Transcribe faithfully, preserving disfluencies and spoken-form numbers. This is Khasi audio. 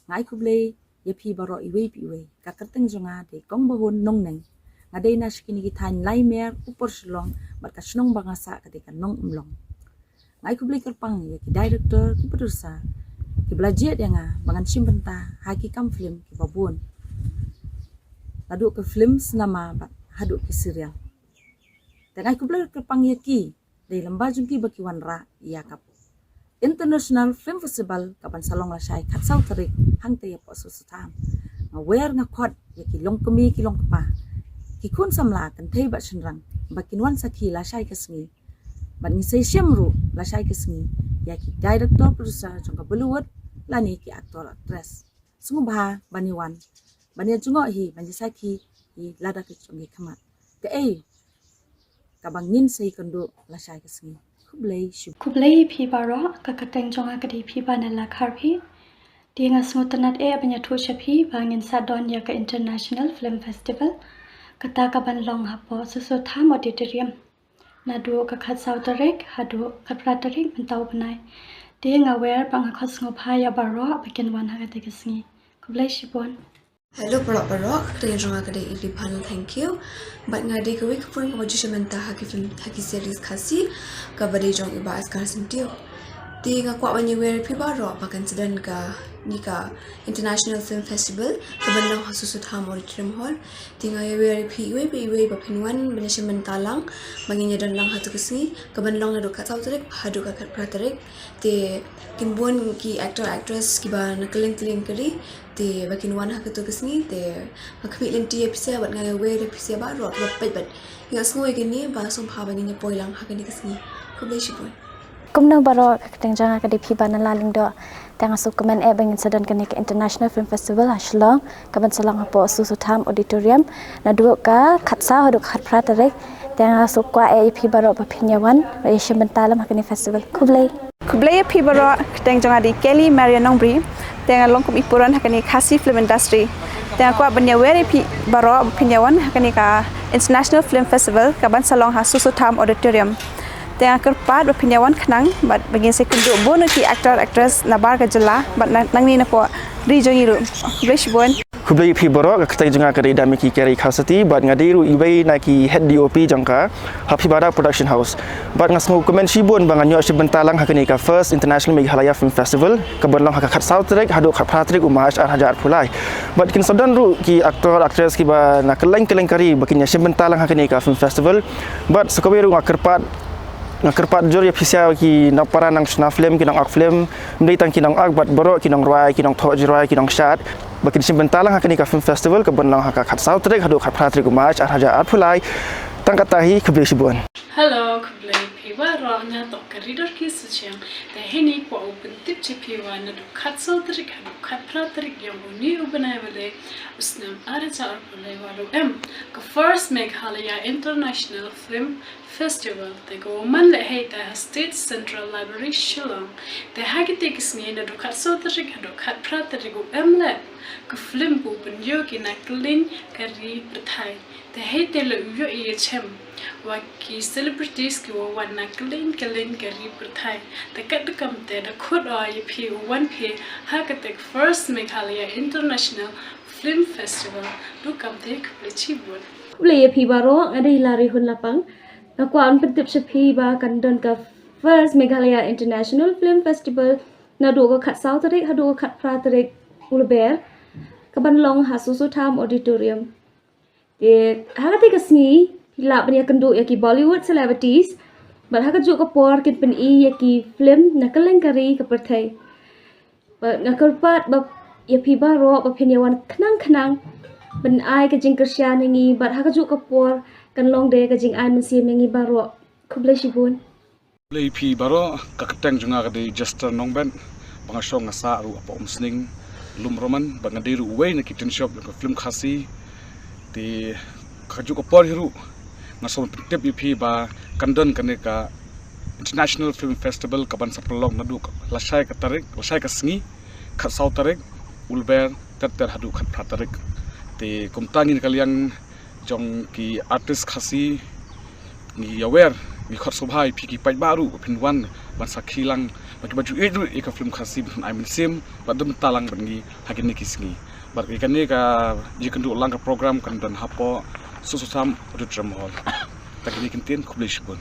Nga ai khublei ïa phi baroh iwei pa iwei. Ka kyrteng jong nga dei Kong Bahun Nongneng. Nga dei na sha kine ki thaiñ Laimer, Upper Shillong, bad ka shnong ba nga sah ka dei ka Nongmlong. Nga ai khublei kyrpang ïa ki director, ki producer, kiba la jied ïa nga ba ngan shim bynta ha ki kam film kiba bun. Naduh ka film cinema bad haduh ki serial. Te nga ai khublei kyrpang ïa ki, dei lem bad jong ki ba ki wanrah ïa ka International Film Festival kaban sa long lashai khatsaw tarik hangtei hapoh Soso Tham. Nga wer nga khot ïa ki longkmie ki longkpa, ki khun samla kynthei bad shynrang ba kin wan sakhi lashai ka sngi. Bad ngi sa ïashem ruh lashai ka sngi ïa ki director producer jong ka Bollywood lane ki actor actress. Sngewbha ban ïa wan, ban ïa jngoh hi, ban ïa sakhi hi lada ka jong ki khmat. Kaei kaba ngin sa ïakynduh lashai ka sngi. Khublei shibun. Khublei phi baroh, ka kyrteng jong nga ka dei Phibanyala Kharphi. Te nga sngewtynnad eh ban ïathuh sha phi ba ngin sa don ïa ka International Film Festival, kata kaban long hapoh Soso Tham Auditorium. Naduh ka khatsaw tarik haduh khatphra tarik mynta u bnai. Te nga wer bad nga khot sngewbha ïa baroh ba kin wan ha kata ka sngi. Khublei shibun. Hello baroh baroh, ka kyrteng jong nga ka dei Ili Phan, thank you. Bad nga dei kawei ka khun kaba ju shim bynta ha ki film, ha ki series Khasi kaba dei jong i Bah Askar Syntiew. Te nga kwah ban ïawer ïa phi baroh ba kan sa don kane ka International Film Festival kaban long ha Soso Tham Auditorium Hall. Te nga ïawer ïa phi iwei pa iwei ba phin wan ban ïashim bynta lang ba ngin ïadon lang ha katu ka sngi, kaban long naduh khatsaw tarik haduh khatphra tarik. Te kin bun ki actor actress kiba na kylleng kylleng ka ri, te ba kin wan ha katu ka sngi. Te nga khmih lynti ïa phi sha bad nga ïawer ïa phi sha baroh kiba peit bad ïa sngew ïa kine ba sngewbha ba ngin ïa poi lang ha kane ka sngi. Khublei shibun. Kumno baroh, ka kyrteng jong nga ka dei Phibanyala Lyngdoh. Te nga sngewkmen eh ba ngin sa don kane ka International Film Festival ha Shillong kaban sa long hapoh Soso Tham Auditorium naduh ka khatsaw haduh khatphra tarik. Te nga sngewkwah eh ïa phi baroh ba phin ïa wan ban ïashim bynta lang ha kane festival. Khublei. Khublei ïa phi baroh, ka kyrteng jong nga dei Kelly Marian Nongbri. Te nga long kum i puron ha kane Khasi film industry. Te nga kwah ban ïawer ïa phi baroh ba phin ïa wan ha kane ka International Film Festival kaban sa long ha Soso Tham Auditorium. Te nga kyrpad ba phin ïa wan khnang bad ba ngin sa ïakynduh bun ki actor actress na bar ka jylla bad na, nangne napoh ri jong ngi ruh. Khublei shibun. Khublei ïa phi baroh, ka kyrteng jong nga ka dei Damiki Kerry Kharsati bad nga dei ruh iwei na ki head D O P jong ka ha Phibada Production House. Bad nga sngewkmen shibun ba ngan ïoh shim bynta lang ha kane ka First International Meghalaya Film Festival kaban long ha ka khatsaw tarik haduh khatphra tarik u March ar hajar arphew lai. Bad kin sa don ruh ki actor actress kiba na kylleng kylleng ka ri ba kin ïashim bynta lang ha kane ka film festival. Bad sa kawei ruh nga kyrpad, nga kyrpad jur ïa phi sha ki nongpara nongshna film, ki nongak film, ym dei tang ki nongak bad baroh ki nongrwai, ki nongthoh jingrwai, ki nongshad ba kin shim bynta lang ha kane ka film festival kaban long ha ka khatsaw tarik haduh khatphra tarik u March ar hajar arphew lai. Tang katta hi, khublei shibun. Hello, khublei phi baroh, nga dei ka Ridor Ki Suchiang. Te hynne kwah u pyntip sha phi ba naduh khatsaw tarik haduh khatphra tarik jong une u bnai ba dei u snem ar hajar arphew lai ba ruh em ka First Meghalaya International Film Festival, te ka u man lehei te ha State Central Library Shillong. Te ha kite ki sngi naduh khatsaw tarik haduh khatphra tarik u em leh ka film ba u pynïoh ki na kylleng ka ri pyrthai. Te hei te la u ïoh ïa chem wa ki celebrities kiwa wan na kylleng kylleng ka ri pyrthai. Te katba kumte da khot ïa phi u wan phi ha kata ka First Meghalaya International Film Festival. Te kumte khublei shibun. Khublei ïa phi baroh, nga dei Larihun Lapang. Nga kwah ban pyntip sha phi ba kan don ka First Meghalaya International Film Festival naduh ka khatsaw tarik haduh ka khatphra tarik u Lber, kaban long ha Soso Tham Auditorium. Te ha kata ka sngi phi lah ban ïakynduh ïa ki Bollywood celebrities bad ha kajuh ka por kin pyni ïa ki film na kylleng ka ri ka pyrthei. Bad nga kyrpad ba ïa phi baroh ba phin ïa wan khnang khnang ban ai ka jingkyrshan ïa ngi bad ha kajuh ka por kan long de ka jingai mynsiem ïa ngi baroh. Khublei shibun. Khublei phi baroh, ka kyrteng jong nga ka dei Jester Nongbet, ba nga shong nga sah ruh hapoh Umsning, Lumroman, ba nga dei ruh uwei na ki tin shop jong ka film Khasi. Te kajuh ka por hi ruh nga sngewtip ïa phi ba kan don kane ka International Film Festival kaban sa pynlong naduh lashai ka tarik, lashai ka sngi, khatsaw tarik u Lber ter ter haduh khatphra tarik. Te kumta ngi na ka liang jong ki artist Khasi ngi ïawer Ngi khot sngewbha ïa phi ki paidbah ruh ba phin wan ban sakhi lang bad kiba ju ïeit ruh ïa ka film Khasi ban ai mynsiem bad don bynta lang bad ngi ha kine ki sngi. Bad ïa kane ka jingkynduh lang ka program kan don hapoh Soso Sam Auditorium Hall. Tang kine ki ktien, khublei shibun.